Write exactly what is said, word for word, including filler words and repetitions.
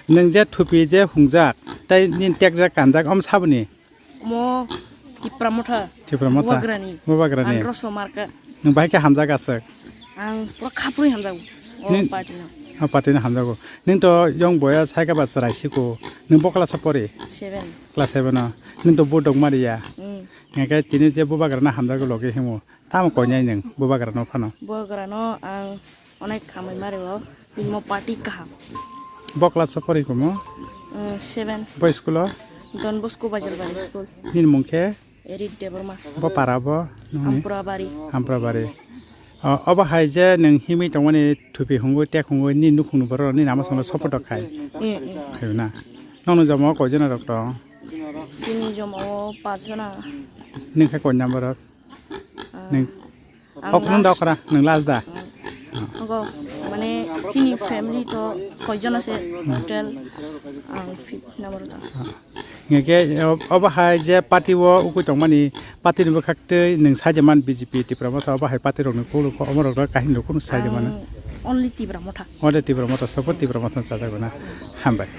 Nwng je thupi je hungjak, tei nini tekjak kanjak, om saboni? Omo Tipra Motha. Tipra Motha. Bubagrani. Bubagrani. Androso market. Nwng bahai khe hamjak aswk? Ang pura khaprwi hamjago. O Ni- party no. O party no hamjago. Nwng to yong boya saika ba chwrai siko. Nwng bo class o pori? Seven. Class seven o. Nwng to bo dogma riya. Mm. Hingke tini je bubagrano hamjago logi himo. Tamo koinai nwng bubagrano phano? Bubagrano ang onek khamwi mario. Bini mo party kaham. Bo class o pori komo? Mm, seven. Bo school o? Don Bosco Bajalbari School. Nini mung khe? Eric Debbarma. Bo para bo? Nini? Ampurabari. Ampurabari. O, obo hai je nwng himwi tongmani thupi hungwi tek hungwi nini nukhungni borok nini ama songno support rok khai? Mm, mm. Khayo na? Nokni joma o koi jona rok tong? Chini joma o pas jona. Nwng khe koi number rok? Ah, Nwng ang hok nwng last. Dokra, nwng last da? Ogo, mane, chini family to soi jona se total, ang fifth number da. Hingke, o-, obo hai je party o ukui tongmani, party ni bwkhak tei nwng sai man B J P Tipra Motha, obo hai party rok ni kulu kho, omo rok kahini rok kunu sai mano. Ang only Tipra Motha. Only Tipra Motha, support Tipra Motha sajagona. Hambai.